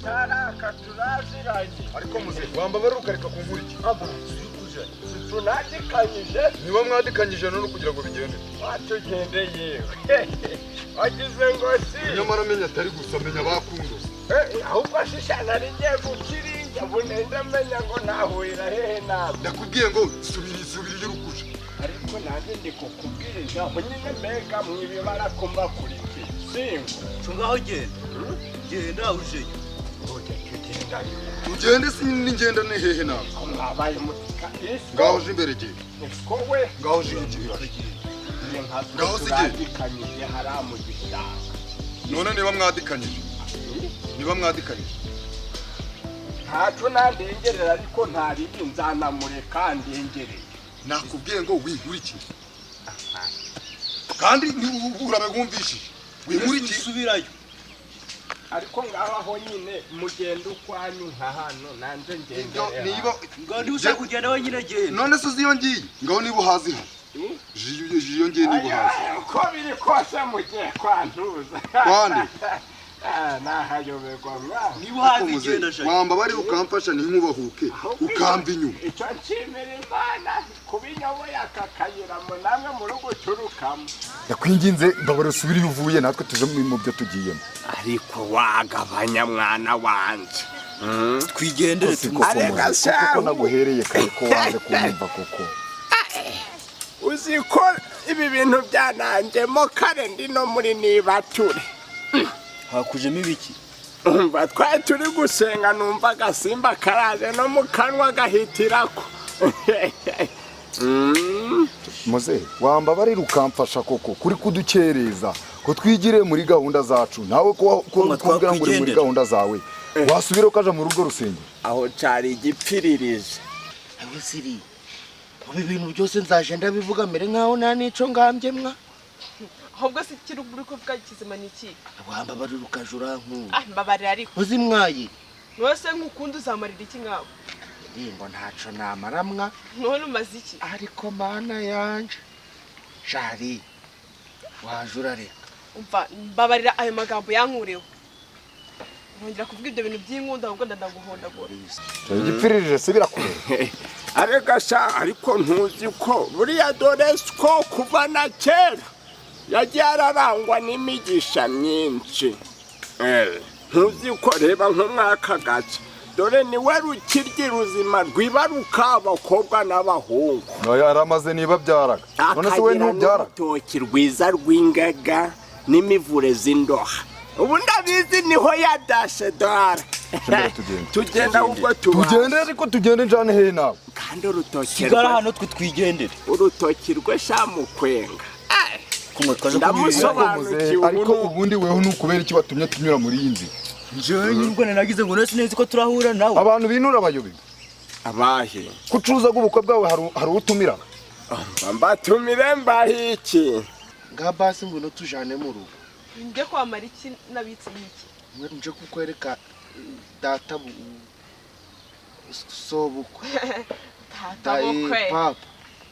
Cyaraka turaziranye. Ariko muze wambabara ukareka kunkurikira. Tunadikanyije. Niba mwadikanyije none kugira ngo bigende. Watugende yewe. Wagize ngo si. Nyamara menya atari gusa menya bakundo. Ahubwo shisha nari ngiye gukirinja bunende menya ngo nahurira hehe nawe. Ndakubwiye ngo subira subira iyo urukuje. Ariko nanjye ndi kukubwiriza aho nyine mbega mwibibara kumbakurikira. Singo. Cungaho genda. Genda ujeyo. Tugende si n'ingenda ni hehe nawe. Mwabaye mutika isi. Ngaho uje imbere genda. Niko we. Ngaho uje igira. Ngaho si turadikanyije hariya mu gishanga. None niba mwadikanyije. Niba mwadikanyije. Ntaco nandengerera ariko ntaribi nzanamureka ndengereye. Nakubwiye ngo winkurikire. Kandi urabe wumvishije. Winkurikire subirayo. Ariko ngaho aho nyine mugenda ukwanyu nka hano nanjye ngendere. Niba ngo ndi ushaka kugenda wenyine genda. None se uzi iyo ngiye? Ngaho niba uhazi hano. Jiyo ngiye niba uhazi. Uko biri kose mugiye kwantuza. Kwande. Nahayoberwa mwana. Niba uhazi genda shaka. Wamba bari ukamfasha ntinkubahuke ukamba inyuma. Icyo nshimira Imana kubinyoboye aka kayira mu namwe mu rugo uturukamo. Ndakwinginze mbabara usubire iyo uvuye natwe tuje mu byo tugiyemo. Ariko wagabanya mwana wanje. Twigendere Arega kuko naguhereye kare ko wanze kunyumva koko. Uzi ko ibi bintu byananjemo kare ndi no muri nibature. Hakujemo ibiki? Umva twari turi gusenga numva agasimba karaje no mu kanwa gahitirako. Muze wamba bari rukamfasha koko kuri kudukereza ko twigire muri gahunda zacu nawe ko kumbwira ngo uri muri gahunda zawe wasubira ukaja mu rugo rusengero. Aho cari igipfiririje. Aho siri ubu ibintu byose nzaje ndabivuga mere nkaho nta nico ngambye mwa. Ahubwo se kiri uri kuvuga kizima ni iki? Wamba bari rukajura nku. Ah mbabarira ariko. Uzi mwayi. Nose nkukunda uzamarira iki ngaho? Ndingo ntaco namaramwa. None umaze iki? Ariko mana yanje. Jari wajura reka. Umva mbabarira ayo magambo yankureho. Nongera kuvuga ibyo bintu by'inkunda ahubwo ndaguhondagura. Igipfiririje se birakure. Arega sha ariko ntuzi ko buriya dore ko kuva na kera yagiye ararangwa n'imigisha myinshi. Ntuzi ko reba nk'umwaka gace dore niwe rukiryi ruzima rwibaruka abakobwa n'abahungu. Nayo aramaze niba byaraga. None se we ntubyara? Urutoki rwiza rw'ingaga n'imivure z'indoha. Ubu ndabizi niho yadashe dore. Tugenda ubwo tuba. Tugende ariko tugende njane hehe nawe. Kandi urutoki sigara hano twe twigendere. Urutoki rwe shamukwenga. Ndamusobanukiwe. Ariko ubundi weho nukubera iki watumye tunyura muri iyi nzira? Njyewe nyirwa nagize ngo nese neza ko turahura nawe. Abantu binura abayobe. Abahe. Kucuza ubukwe bwawe hari utumira. Mbatumire mbahe iki? Nga basi ngwino tujane mu rugo. Nje kwamara iki nabitse iki? Nje kukwereka data sobukwe. Data bukwe. Papa.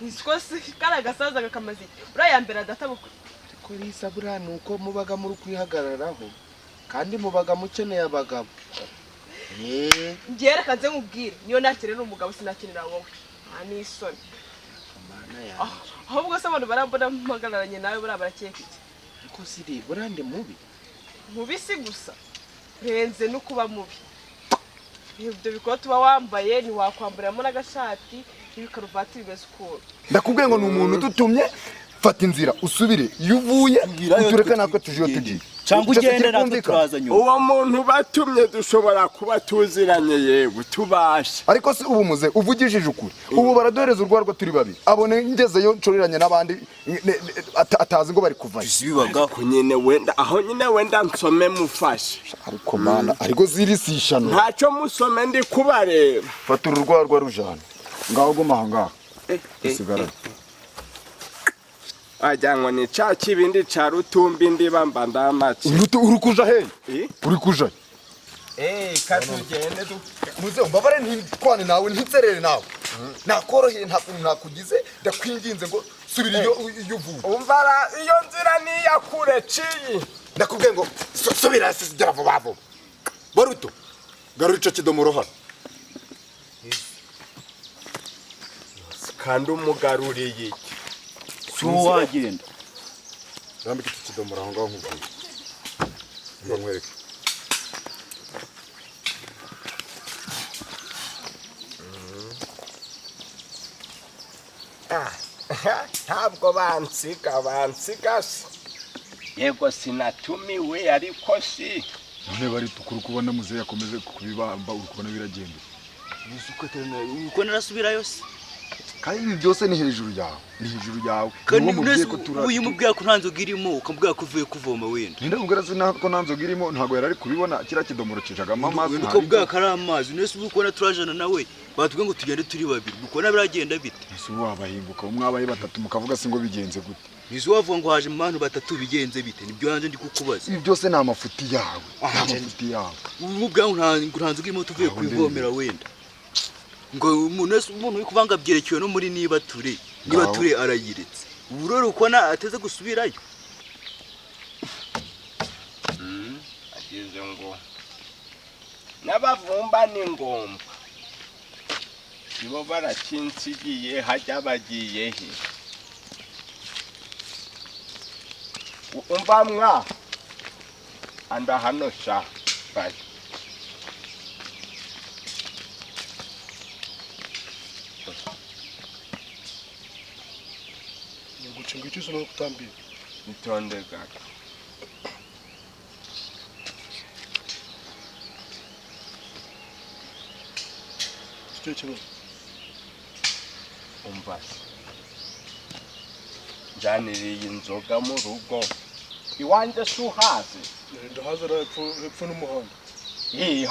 Niko se karagasaza gakamaze iki? Urayambera data bukwe. Ariko risa buriya nuko mubaga muri kwihagararaho kandi mubaga mukeneye abagabo. Ngiye reka nze nkubwire niyo nakenera umugabo sinakenera wowe. Nta n'isoni. Ahubwo se abantu barambona mpagararanye nawe buriya barakeka iki? Ariko siri buriya ndi mubi. Mubi si gusa urenze no kuba mubi. Ibyo bikora tuba wambaye ntiwakwamburamo n'agashati n'ibikaruvati bimeze ukuntu. Ndakubwiye ngo ni umuntu udutumye fata inzira usubire iyo uvuye utureka natwe tuje iyo tugiye. Cyangwa ugende natwe turaza nyuma. Uwo muntu batumye dushobora kuba tuziranye yewe tubashe. Ariko se ubu muze uvugishije ukuri ubu baraduhereza urwarwa turi babiri abone ngezeyo nshoreranye n'abandi atazi ngo bari kuvayo. Ariko nyine wenda aho nyine wenda nsome mufashe. Ariko mana ariko ziri sishano. Ntacyo musome ndi kubareba. Fata ururwarwa rujana. Ngaho guma aho ngaho. Usigarane. Ajyanwa ni ca kibindi ca rutumbi ndiba mba ndamace. Uri kuja he? Uri kuja? Katugende muze umbabare ntitwane nawe ntitserere nawe. Nakoroheye nta kuntu nakugize ndakwinginze ngo subira iyo iyo uvuye. Umvara iyo nzira ni yakure ciyi. Ndakubwiye ngo subira sigera vuba vuba. Boruto. Garura ico kidomoro hano. Kandi umugaruriye iki? Si wagenda. Rambika iki kidomoro aho ngaho nkubwire. Mba nkwereke. Ntabwo bansiga se. Yego sinatumiwe ariko si. None bari tukuru kubona muzehe yakomeje kubibamba uri kubona biragenda. Uko narasubirayo se. Kandi ibi byose ni hejuru yawe. Ni hejuru yawe. Kandi uyu mubwira ko nta nzoga irimo ukamubwira ko uvuye kuvoma wenda. Ninde mubwira se ko nta nzoga irimo ntago yari ari kubibona kiriya kidomoro kijagamo amazi. Uko bwa kari amazi nese ubu kubona turajana nawe batubwiye ngo tugende turi babiri ukubona biragenda bite? Ese ubu wabahinguka mwabaye batatu mukavuga se ngo bigenze gute? Nizo wavuga ngo haje mu bantu batatu bigenze bite? Nibyo nanje ndi kukubaza. Ibi byose ni amafuti yawe. Amafuti yawe. Ubu bwa nta nzoga irimo tuvuye kwivomera wenda. Ngo umuntu wese umuntu uri kuvanga byerekewe no muri niba ture arayiretse. Ubu rero ukona ateze gusubirayo. Ageze ngo n'abavumba ni ngombwa. Ibo barakinsigiye hajya bagiye he? Umva mwa anda hano sha bye. Ngucunga icyo usoma kutambira. Itonde gato. Icyo kibazo. Umva. Njaniriye inzoga mu rugo. Iwanje suhazi. Ndahaza hepfo n'umuhanda.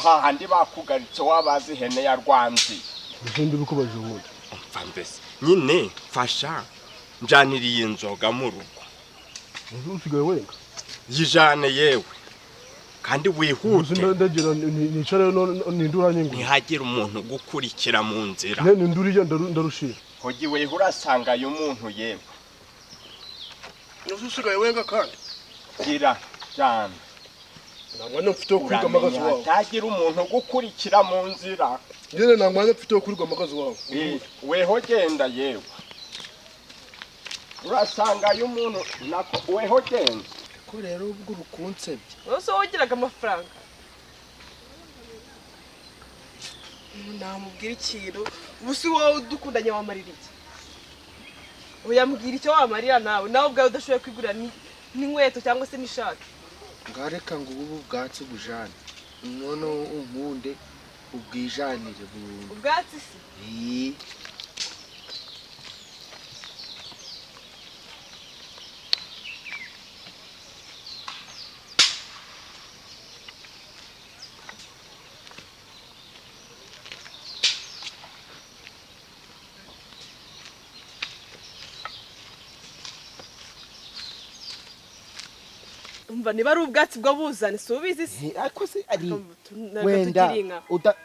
Hahandi bakugaritse wabazi ihene ya Rwanzi. Ndi bikubaje ubundi. Umva mbese. Nyine mfasha. Njaniriye inzoga mu rugo. Usigaye wenga. Yijane yewe. Kandi wihute. Ndagira nicare ninduranye ngo. Ntihagire umuntu gukurikira mu nzira. Ne ninduriye ndarushira. Hogi wewe urasanga yo umuntu yewe. Usigaye wenga kandi. Gira cyane. Nta mwanya mfite wo kwiga amagazi wawe. Hatagira umuntu gukurikira mu nzira. Nyine nta mwanya mfite wo kwiga amagazi wawe. Weho genda yewe. Urasanga yo umuntu nako weho genda. Ko rero ubwo urukunsebye. Wose wogiraga amafaranga. Namubwira ikintu, ubu si wowe udukundanye wamarira iki? Uyambwira icyo wamarira nawe, nawe ubwawe udashoboye kwigurira n'inkweto cyangwa se n'ishati. Ngareka ngo ubu ubwatsi bujane. None unkunde ubwijanire burundu. Ubwatsi se? Umva niba ari ubwatsi bwo buzane si ubizi se? Ariko se ari wenda uda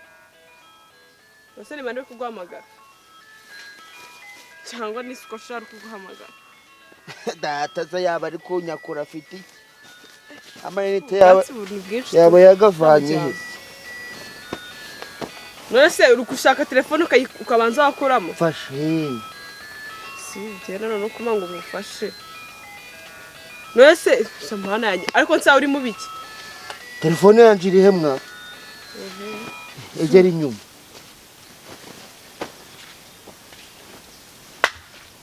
Ese ni bande kuguhamagara cyangwa ni siko shara kuguhamagara? Data za yaba ari kunyakura afite iki? Amayinite yaba yagavanye he? None se uri gushaka telefone ukabanza wakuramo? Fashe. Si bigenda no kuma ngo umufashe. None se samana yanjye ariko nsa uri mu biki? Telefone yanjye iri he mwa? Egera inyuma.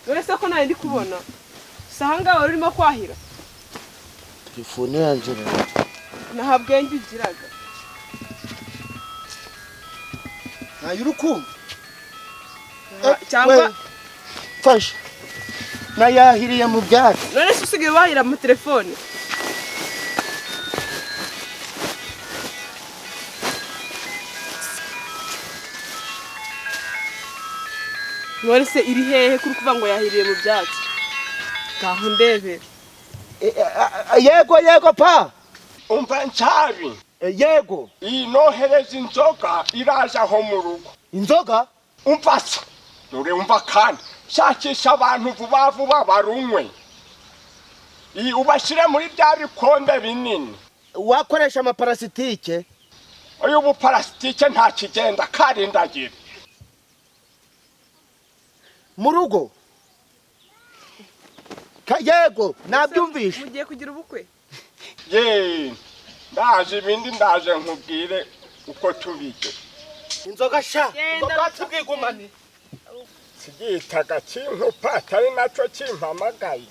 None se ko nari ndi kubona? Sahanga wari urimo kwahira. Telefone yanjye nta bwenge ugiraga. Ntayo uri kumva? Cyangwa fashe. Nayahiriye mu byatsi. None se usigaye wahira mu telefone? None se iri hehe kuri kuvuga ngo yahiriye mu byatsi? Ngaho ndebere. Yego yego pa. Umva ncabi. Yego. Inohereza inzoga iraje aho mu rugo. Inzoga? Umva se. Dore umva kandi. Shakisha abantu vuba vuba barunywe. Ubashyire muri bya bikombe binini. Wakoresha amaparasitike? Uyu buparasitike nta kigenda karindagira. Mu rugo yego nabyumvishe. Mugiye kugira ubukwe? Ye, ndaje ibindi ndaje nkubwire uko tubije. Inzoga sha, ubwatsi bwigumane. Sigitaga kinkupa atari naco kimpamagaye.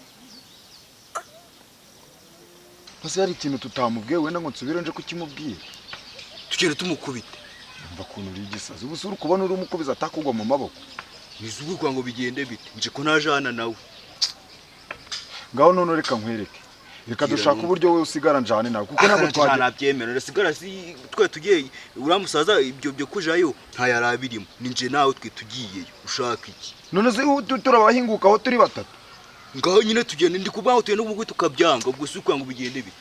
Ese hari ikintu tutamubwiye wenda ngo nsubire nje kukimubwira? Tugere tumukubite. Umva ukuntu uri igisazi, ubu se uri kubona uri umukubiza atakugwa mu maboko. Nizubukwa ngo bigende bite? Nje ko najana nawe. Ngaho none reka nkwereke. Reka dushaka uburyo wowe usigara njane nawe kuko ntabwo twagiye. Nabyemera ndasigara si twe tugiye uramusaza ibyo byo kujayo nta yarabirimo. Ninje nawe twe tugiyeyo ushaka iki? None se turabahinguka aho turi batatu. Ngaho nyine tugende ndi kubaho tuye n'ubwo tukabyanga ubwo si kwanga bigende bite?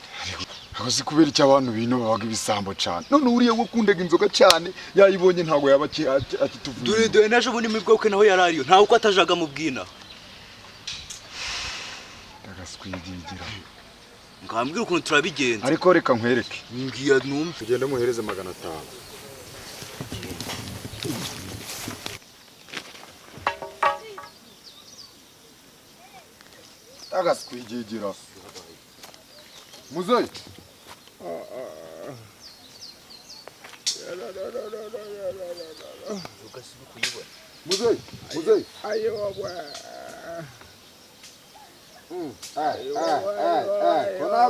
Aho si kubera icyo abantu bino babaga ibisambo cyane. None uriye wo kundega inzoga cyane yayibonye ntago yaba akituvuye. Dore dore naje ubundi mu bwoko naho yarariyo ntawe uko atajaga mu bwina. Ndagaswigigira. Ngambwira ukuntu turabigenza. Ariko reka nkwereke. Ngiya numve. Tugende muhereze 500. Agaswigigira. Muzeyi. Muzeyi, muzeyi. Ayoba.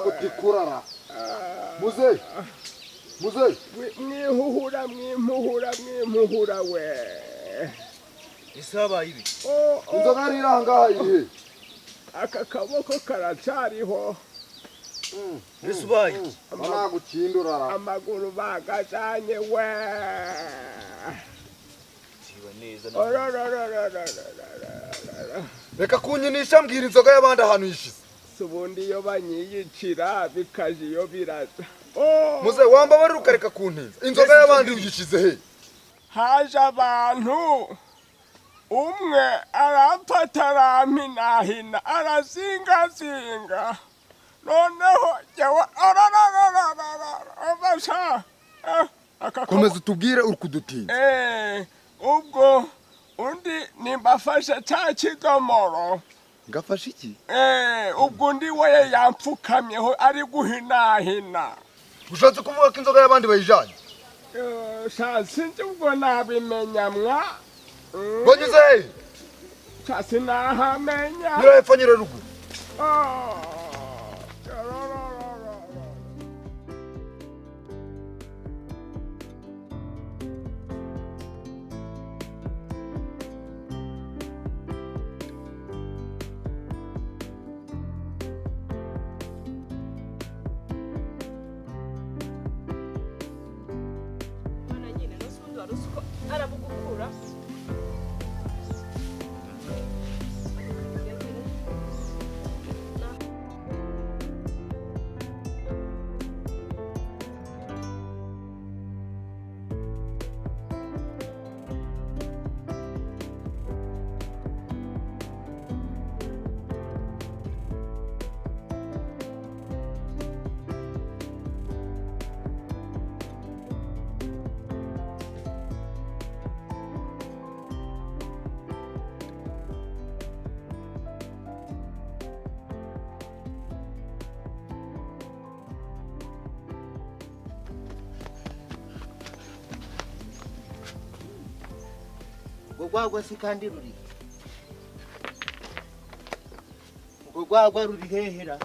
Ko tikurara. Muzeyi. Muzeyi. Mwihuhura mwimuhura mwimuhura we. Isabaye ibi. Inzoga ari irangaha irihe? Aka kaboko karacyariho. Nisubaye. Nagukindurara. Amaguru bagajanye we. Siba neza. Reka kunyinisha mbwira inzoga y'abandi ahantu yishize. Subundi iyo banyiyicira bikaje iyo biraza. Muze wamba bari ukareka kuntinza. Inzoga y'abandi uyishize he? Haje abantu umwe aramfata arampinahina arazingazinga. Noneho jyewe arararararara Komeza utubwire uri kudutinza. Ubwo undi nimbafashe cya kidomoro. Ngafashe iki? Ubwo undi we yampfukamyeho ari guhinahina. Ushatse kuvuga ko inzoga y'abandi bayijanye? Sha sinzi ubwo nabimenya mwa. Banyuze he? Sha sinahamenya. Nyura hepfo nyura ruguru. Urwagwa si kandi ruri. Urwagwa ruri hehera.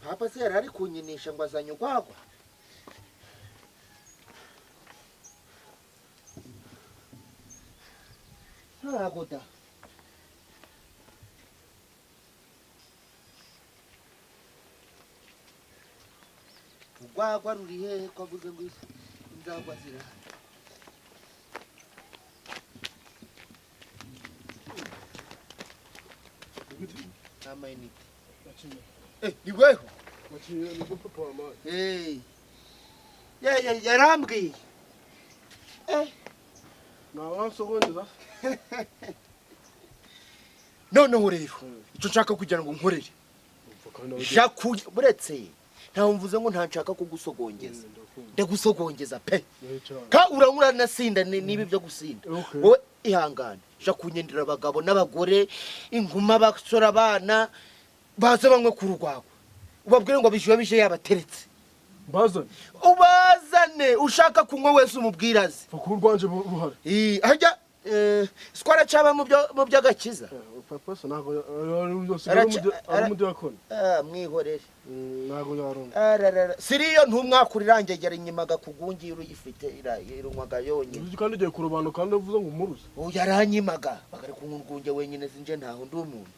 Papa se yari ari kunyinisha ngo azanye urwagwa. Ntago da. Urwagwa ruri hehe ko avuze ngo inzagwa zirahari? Amayinite. Ni weho? Yarambwiye. Nawansogondeza. Noneho rero icyo nshaka kugira ngo nkorere, ja buretse ntawe mvuze ngo ntanshaka kugusogongeza, ndagusogongeza pe. Ka uranyura nasinda niba ibyo gusinda. Wowe ihangane, ja kunyendera abagabo n'abagore, inkuma, abasore, abana, baze banywe ku rugwagwa, ubabwire ngo bishyuwe bije yabateretse. Bazane. Ubazane, ushaka kunywa wese umubwire aze. Pfa kuba urwanje ruhari. Harya siko aracaba mu by'agakiza. Papa se ntabwo ari umudiyakoni. Mwihorere. Ntabwo yaronga. Ararara. Siriyo ntumwaka urangegera inyuma gakugungira uyifite irunywaga yonyine. Uzi kandi ugiye kurobanura kandi uvuze ngo umuruze. Oya, aranyimaga bagari kunywa urwunge wenyine, sinje ntaho ndi umuntu.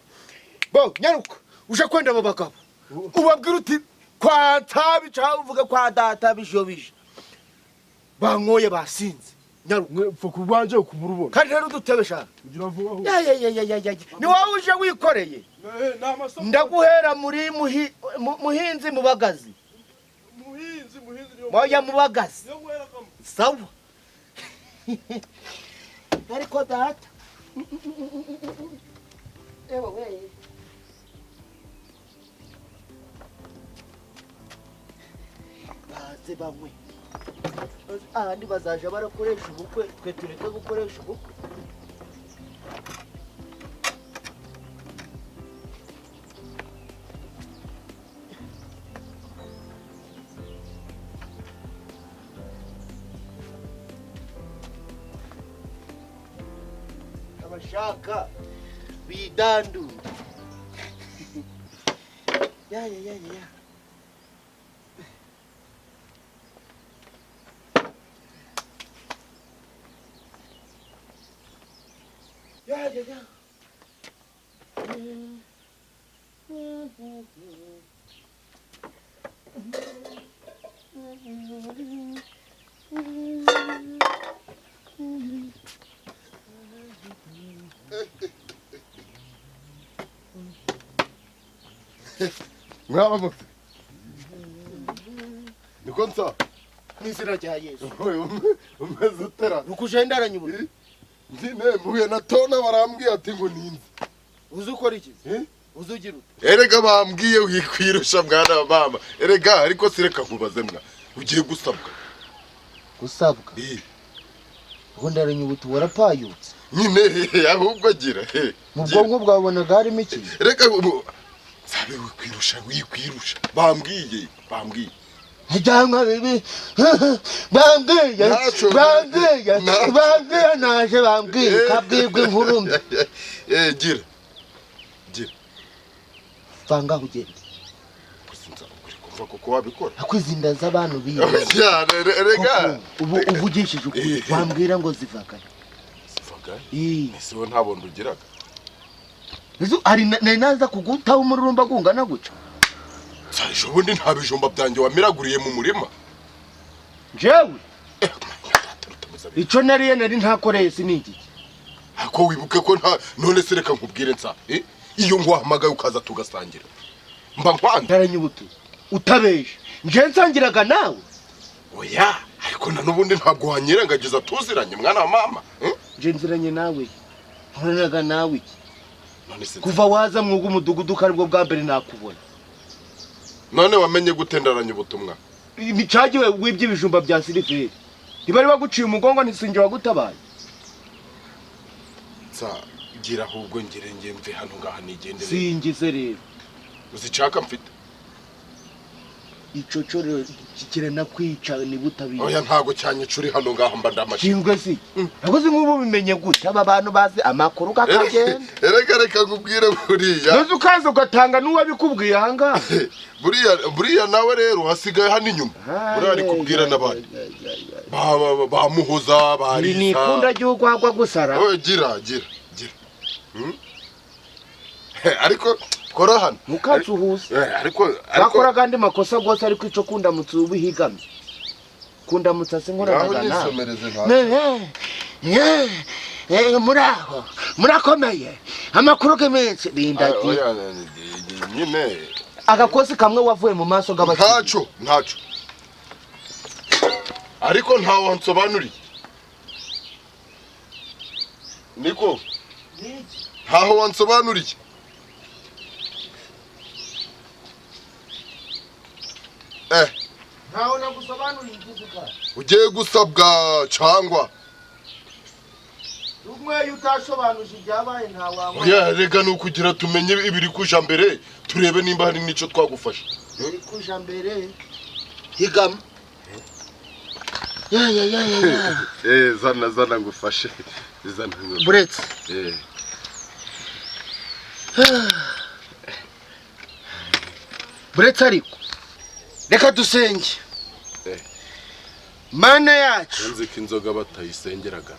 Bo nyaruka uje kwenda abo bagabo, ubabwira uti kwa tabi cyangwa uvuge kwa data bijo bije banyoye basinze. Nyaruka. Pfa kurwanje ukubura ubona. Kandi rero udutebe sha. Ugira vuba aho. Ya ya ya ya ya ya. Ni wowe uje wikoreye. Ndaguhera muri muhinzi mubagazi. Muhinzi muhinzi niyo. Moya mubagazi. Sawa. Ariko data. Ewa we. Baze bamwe. Ahandi bazaje barakoresha ubukwe, twe tureke gukoresha ubukwe. Abashaka bidandura. Ya ya ya ya. Ya ya ya. Mwaramutse. Niko nsa. Mw'izina rya Yesu. Umeze utera. Nukujendaranye ubu. Ndine mpuye na Tona barambwiye ati ngo ninze. Uzi ukora iki? Uzi ugira ute? Erega bambwiye wikwirusha mwana wa mama. Erega ariko sireka nkubaze mwa. Ugiye gusabwa. Gusabwa? Ubundi aranyubutu warapayutse. Nyine ahubwo gira. Mu bwonko bwabonaga harimo iki? Reka sabe wikwirusha wikwirusha. Bambwiye bambwiye. Cyangwa bibi bambwiye bambwiye bambwiye naje bambwiye kabwibwe inkuru mbi. Gira. Gira. Vanga ugende. Kusinza ukuri kumva koko wabikora. Akwizinda z'abantu biye. Ya rega ubu uvugishije ukuri wambwira ngo zivagaye. Zivagaye? Ese wowe nta bondo ugiraga? Ezo ari naza kugutaho umururumba gungana guca. Ejo bundi nta bijumba byanjye wamiraguriye mu murima. Jewe icyo nariye nari ntakoreye sinigiki. Ako wibuke ko nta none se reka nkubwire nsa. Iyo ngwahamagaye ukaza tugasangira. Mba nkwanda. Ndaranyubutu. Utabeshe. Nje nsangiraga nawe. Oya, ariko na nubundi ntabwo wanyirengagiza tuziranye mwana wa mama. Nje nziranye nawe. Nkoranaga nawe iki? None se kuva waza mwuga umudugudu karibwo bwa mbere nakubona. None wamenye gutendaranya ubutumwa? Imicagiwe wibye ibijumba bya Siliveri. Ntibari baguciye umugongo ntisinge wagutabaye. Sa gira ahubwo ngire nge mve hano ngaha nigendere. Singize rero. Uzicaka mfite. Ico cyo kirana kwica ni butabira. Oya ntago cyanyica uri hano ngaha mba ndamashi. Shingwe si. Nakoze nk'ubu bimenye gute aba bantu bazi amakuru gakagenda. Erega reka nkubwire buriya. Nuzi ukaza ugatanga n'uwabikubwiye aha ngaha. Buriya buriya nawe rero hasigaye hano inyuma. Buriya ari kubwira n'abandi. Ba Muhoza ba Risa. Ni ikunda ry'ugwagwa gusara. Oya gira gira gira. Ariko kora hano. Mukatsuhuza. Ariko bakora kandi makosa gose ariko ico kundamutse ubihigamye. Kundamutsa sinkoranaga nawe. Muraho murakomeye amakuru k'iminsi bindati. Nyine agakosi kamwe wavuye mu maso g'abakiriya. Ntaco ntaco. Ariko ntawe wansobanuriye. Niko ntaho wansobanuriye. Ntaho nagusobanuriye igizuka. Ugiye gusabwa cyangwa Umwe utashobanuje ibyabaye ntawanywa. Oya, rega ni ukugira tumenye ibiri kuja mbere, turebe nimba hari n'ico twagufasha. Biri kuja mbere higama. Ya ya ya ya ya. Zana zana ngufashe, zana ngufashe. Buretse. Buretse ariko reka dusenge. Mana yacu. Nzi ko inzoga batayisengeraga.